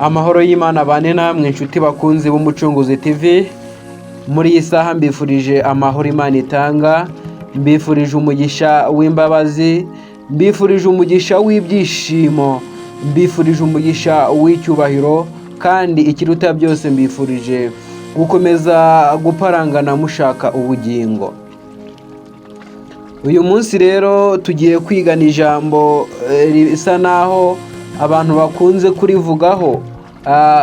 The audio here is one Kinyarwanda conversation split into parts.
Amahoro y'Imana bane namwe, inshuti bakunzi b'Umucunguzi TV. Muri iyi saha mbifurije amahoro Imana itanga, mbifurije umugisha w'imbabazi, mbifurije umugisha w'ibyishimo, mbifurije umugisha w'icyubahiro, kandi ikiruta byose mbifurije gukomeza guparangana mushaka ubugingo. Uyu munsi rero tugiye kwigana ijambo risa naho abantu bakunze kurivugaho,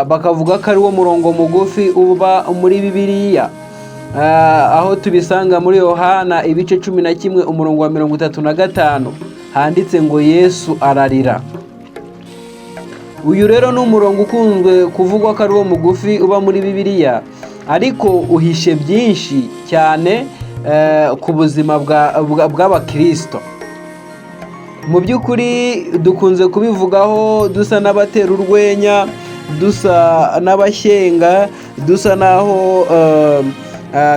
bakavuga ko ari wo murongo mugufi uba muri Bibiliya, aho tubisanga muri Yohana ibice 11, umurongo wa 35, handitse ngo: "Yesu ararira." Uyu rero ni umurongo ukunzwe kuvugwa ko ari wo mugufi uba muri Bibiliya, ariko uhishe byinshi cyane ku buzima bw'abakirisito. Mu by'ukuri dukunze kubivugaho dusa n'abatera urwenya, dusa n'abashyenga, dusa n'aho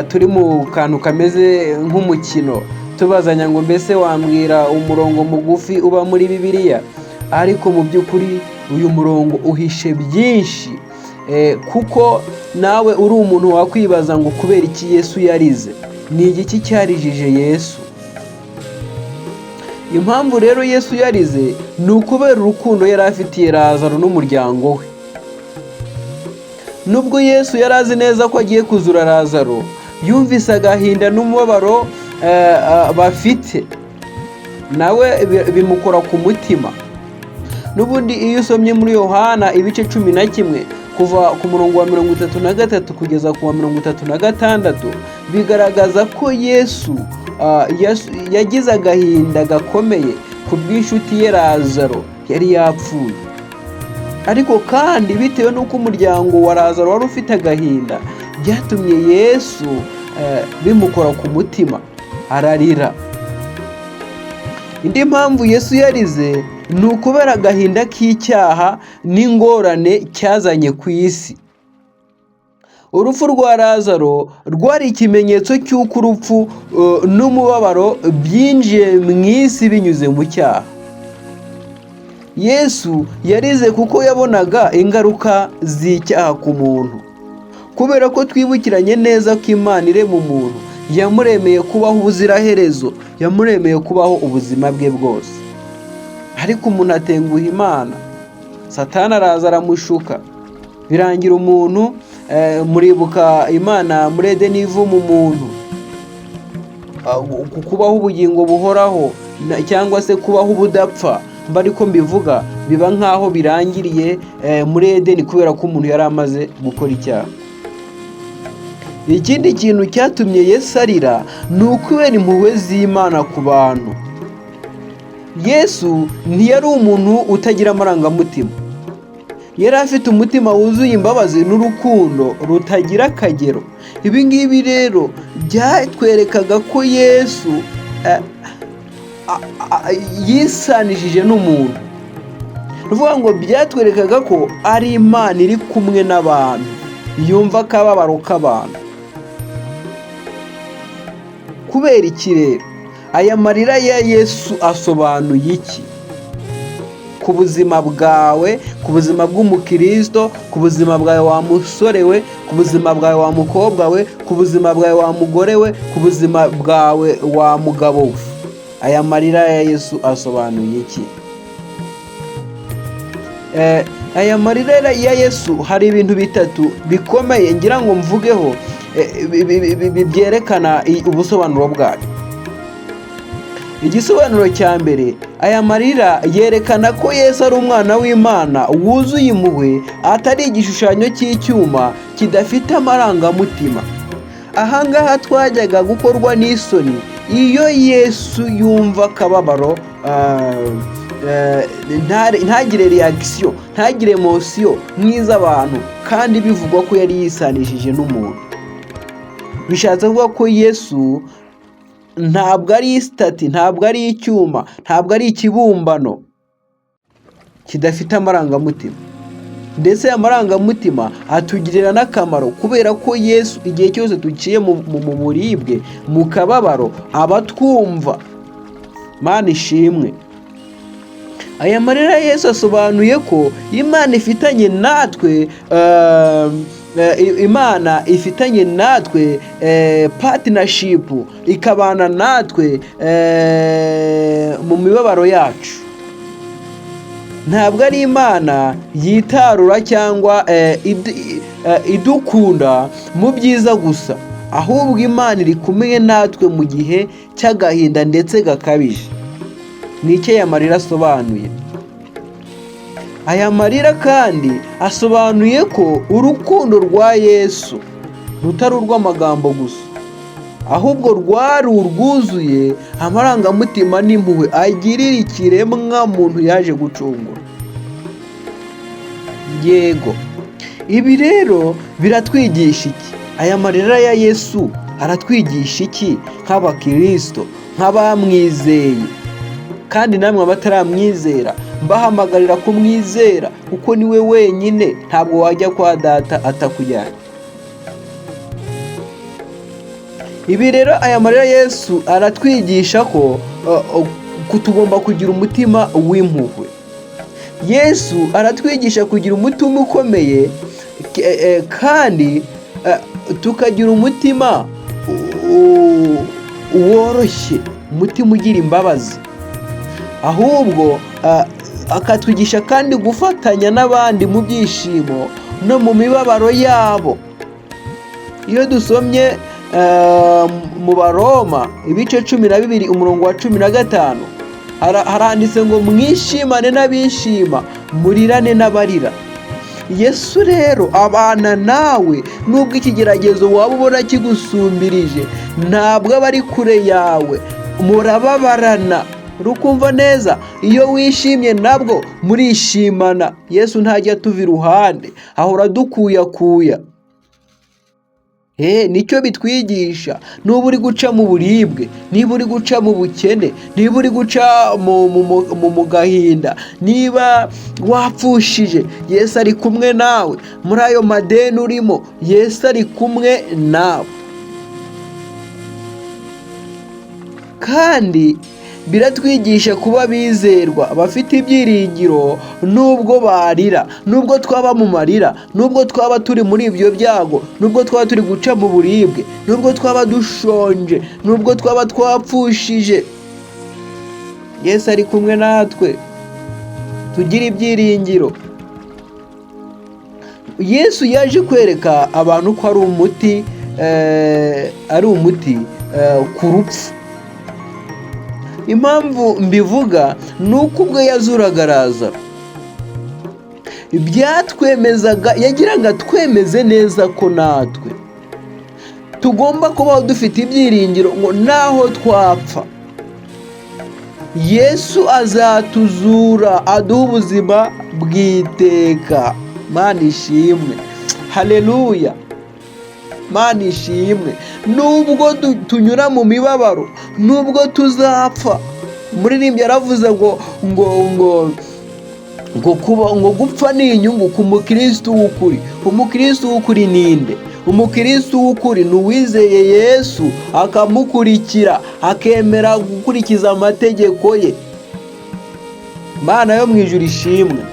turi mu kantu kameze nk'umukino, tubazanya ngo: "Mbese wambwira umurongo mugufi uba muri Bibiliya?" Ariko mu by'ukuri uyu murongo uhishe byinshi, kuko nawe uri umuntu wakwibaza ngo: "Kubera iki Yesu yarize? Ni igiki cyarijije Yesu?" Impamvu rero Yesu yarize ni ukubera urukundo yari afitiye Lazaro n'umuryango we. Nubwo Yesu yari azi neza ko agiye kuzura Lazaro, yumvise agahinda n'umubabaro bafite, nawe bimukora ku mutima. N'ubundi iyo usomye muri Yohana ibice 11, kuva ku murongo wa 33 kugeza ku wa 36, bigaragaza ko Yesu yagize agahinda gakomeye ku bw'inshuti ye Lazaro yari yapfuye. Ariko kandi bitewe n'uko umuryango wa Lazaro wari ufite agahinda, byatumye Yesu bimukora ku mutima, ararira. Indi mpamvu Yesu yarize ni ukubera agahinda k'icyaha n'ingorane cyazanye ku isi. Urupfu rwa Lazaro rwari ikimenyetso cy'uko urupfu n'umubabaro byinjiye mu isi binyuze mu cyaha. Yesu yarize kuko yabonaga ingaruka z'icyaha ku muntu, kubera ko twibukiranye neza ko Imana irema umuntu yamuremeye kubaho ubuziraherezo, yamuremeye kubaho ubuzima bwe bwose. Ariko umuntu atenguha Imana, Satani araza aramushuka, birangira umuntu, muribuka Imana muri Edeni ivuma umuntu kubaho ubugingo buhoraho cyangwa se kubaho ubudapfa, mba ariko mbivuga, biba nk'aho birangiriye muri Edeni kubera ko umuntu yari amaze gukora icyaha. Ikindi kintu cyatumye Yesu arira ni ukubera impuhwe z'Imana ku bantu. Yesu ntiyari umuntu utagira amarangamutima, yari afite umutima wuzuye imbabazi n'urukundo rutagira akagero. Ibi ngibi rero byatwerekaga ko Yesu yisanishije n'umuntu. Ni ukuvuga ngo byatwerekaga ko ari Imana iri kumwe n'abantu, yumva akababaro k'abantu. Kubera iki rero? Aya marira ya Yesu asobanuye iki ku buzima bwawe, ku buzima bw'umukirisito, ku buzima bwawe wa musore we, ku buzima bwawe wa mukobwa we, ku buzima bwawe wa mugore we, ku buzima bwawe wa mugabo we? Aya marira ya Yesu asobanuye iki? Aya marira ya Yesu, hari ibintu bitatu bikomeye ngira ngo mvugeho byerekana ubusobanuro bwayo. Igisobanuro cya mbere, aya marira yerekana ko Yesu ari umwana w'Imana wuzuye impuhwe, atari igishushanyo cy'icyuma kidafite amarangamutima. Ahangaha twajyaga gukorwa n'isoni iyo Yesu yumva akababaro, ntagire réaction, ntagire émotion nk'iz'abantu, kandi bivugwa ko yari yisanishije n'umuntu. Bishatse kuvuga ko Yesu ntabwo ari statue, ntabwo ari icyuma, ntabwo ari ikibumbano kidafite amarangamutima. Ndetse aya marangamutima atugirira n'akamaro, kubera ko Yesu igihe cyose duciye mu buribwe, mu kababaro, aba twumva. Mana ishimwe. Aya marira ya Yesu asobanuye ko Imana ifitanye natwe, Imana ifitanye natwe partnership, ikabana natwe mu mibabaro yacu. Ntabwo ari Imana yitarura cyangwa idukunda mu byiza gusa, ahubwo Imana iri kumwe natwe mu gihe cy'agahinda ndetse gakabije. Ni icyo aya marira asobanuye. Aya marira kandi asobanuye ko urukundo rwa Yesu rutari urw'amagambo gusa, ahubwo rwari urwuzuye amarangamutima n'impuhwe agirira ikiremwa muntu yaje gucungura. Yego, ibi rero biratwigisha iki? Aya marira ya Yesu aratwigisha iki nk'abakirisito, nk'abamwizeye? Kandi namwe abataramwizera, mbahamagarira kumwizera, kuko niwe wenyine, ntabwo wajya kwa Data atakujyanye. Ibi rero, aya marira Yesu aratwigisha ko tugomba kugira umutima w'impuhwe. Yesu aratwigisha kugira umutima ukomeye kandi tukagira umutima woroshye, umutima ugira imbabazi. Ahubwo akatwigisha kandi gufatanya n'abandi mu byishimo no mu mibabaro yabo. Iyo dusomye mu Baroma ibice 12, umurongo wa 15, haranditse ngo: "Mwishimane n'abishima, murirane n'abarira." Yesu rero abana nawe nubwo ikigeragezo waba ubona kigusumbirije, ntabwo aba ari kure yawe, murababarana. Rukumva neza, iyo wishimye nabwo murishimana. Yesu ntajya atuva iruhande, ahora adukuyakuya. Nicyo bitwigisha. Nuba uri guca mu buribwe, niba uri guca mu bukene, niba uri guca mu gahinda, niba wapfushije, Yesu ari kumwe nawe. Muri ayo madeni urimo, Yesu ari kumwe nawe. Kandi biratwigisha kuba bizerwa, bafite ibyiringiro nubwo barira, nubwo twaba mu marira, nubwo twaba turi muri ibyo byago, nubwo twaba turi guca mu buribwe, nubwo twaba dushonje, nubwo twaba twapfushije, Yesu ari kumwe natwe. Tugire ibyiringiro. Yesu yaje kwereka abantu ko ari umuti, ari umuti ku rupfu. Impamvu mbivuga ni uko ubwo yazuraga Lazaro, byatwemezaga, yagira ngo atwemeze neza ko natwe tugomba kubaho dufite ibyiringiro ngo naho twapfa, Yesu azatuzura aduha ubuzima bw'iteka. Mana ishimwe, haleluya, Mana ishimwe. Nubwo tunyura mu mibabaro, nubwo tuzapfa, umuririmbyi yaravuze ngo kuba, ngo gupfa ni inyungu ku mukirisitu w'ukuri. Umukirisitu w'ukuri ni nde? Umukirisitu w'ukuri ni uwizeye Yesu, akamukurikira, akemera gukurikiza amategeko ye. Mana yo mu ijuru ishimwe.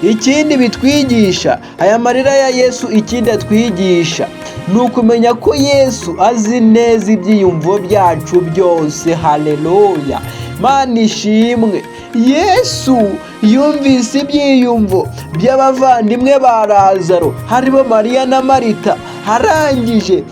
Ikindi bitwigisha aya marira ya Yesu, ikindi atwigisha ni ukumenya ko Yesu azi neza ibyiyumvo byacu byose. Haleluya, Mana ishimwe. Yesu yumvise ibyiyumvo by'abavandimwe ba Lazaro, harimo Mariya na Marita, arangije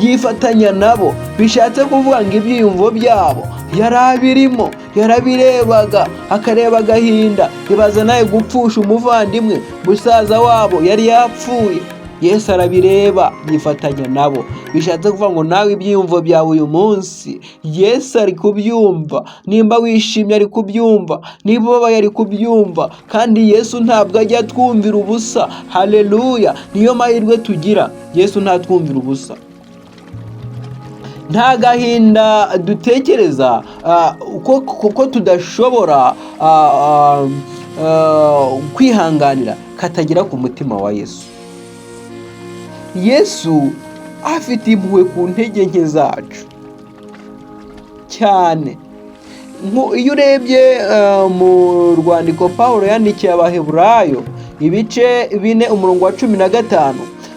yifatanya nabo. Bishatse kuvuga ngo ibyiyumvo byabo yari abirimo, yarabirebaga, akareba agahinda. Ibaza nawe gupfusha umuvandimwe, musaza wabo yari yapfuye. Yesu arabireba, yifatanya nabo. Bishatse kuvuga ngo nawe ibyiyumvo byawe uyu munsi Yesu ari kubyumva. Nimba wishimye ari kubyumva, niba ubabaye ari kubyumva. Kandi Yesu ntabwo ajya atwumvira ubusa. Haleluya, niyo mahirwe tugira, Yesu ntatwumvira ubusa. Nta gahinda dutekereza kuko tudashobora kwihanganira katagera ku mutima wa Yesu. Yesu afite impuhwe ku ntege nke zacu cyane. Iyo urebye mu rwandiko Paul yandikiye Abaheburayo, ibice 4, umurongo wa 15,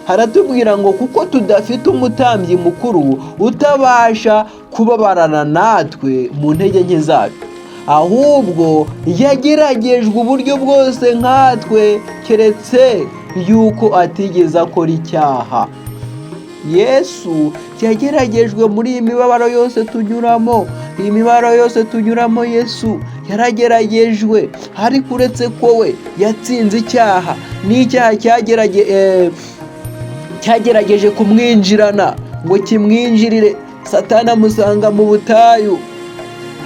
haratubwira ngo: "Kuko tudafite umutambyi mukuru utabasha kubabarana natwe mu ntege nke zacu, ahubwo yageragejwe uburyo bwose nkatwe, keretse yuko atigeze akora icyaha." Yesu yageragejwe muri iyi mibabaro yose tunyuramo. Iyi mibabaro yose tunyuramo, Yesu yarageragejwe, ariko uretse ko we yatsinze icyaha, n'icyaha cyagerageje kumwinjirana ngo kimwinjirire. Satana amusanga mu butayu,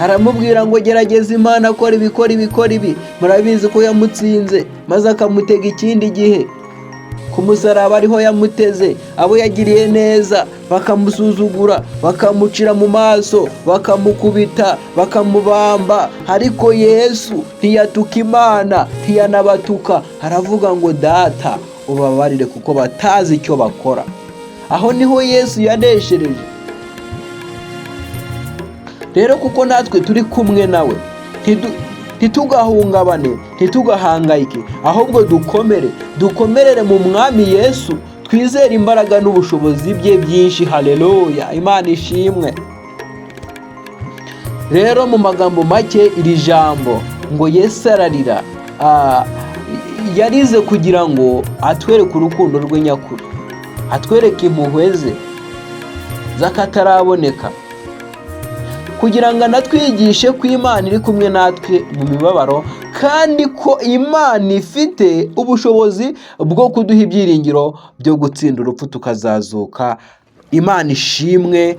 aramubwira ngo: "Gerageza Imana, akora ibi, kora ibi, kora ibi." Murabizi ko yamutsinze, maze akamutega ikindi gihe ku musaraba, ariho yamuteze. Abo yagiriye neza bakamusuzugura, bakamucira mu maso, bakamukubita, bakamubamba. Ariko Yesu ntiyatuka Imana, ntiyanabatuka. Aravuga ngo: "Data, ubabarire kuko batazi icyo bakora." Aho niho Yesu yaneshereje. Rero kuko natwe turi kumwe nawe, ntitugahungabane, ntitugahangayike, ahubwo dukomere, dukomerere mu Mwami Yesu, twizere imbaraga n'ubushobozi bye byinshi. Haleluya, Imana ishimwe. Rero mu magambo make, iri jambo ngo "Yesu ararira", yarize kugira ngo atwereke urukundo rwe nyakuri, atwereke impuhwe ze z'akataraboneka, kugira ngo anatwigishe ko Imana iri kumwe natwe mu mibabaro, kandi ko Imana ifite ubushobozi bwo kuduha ibyiringiro byo gutsinda urupfu, tukazazuka. Imana ishimwe.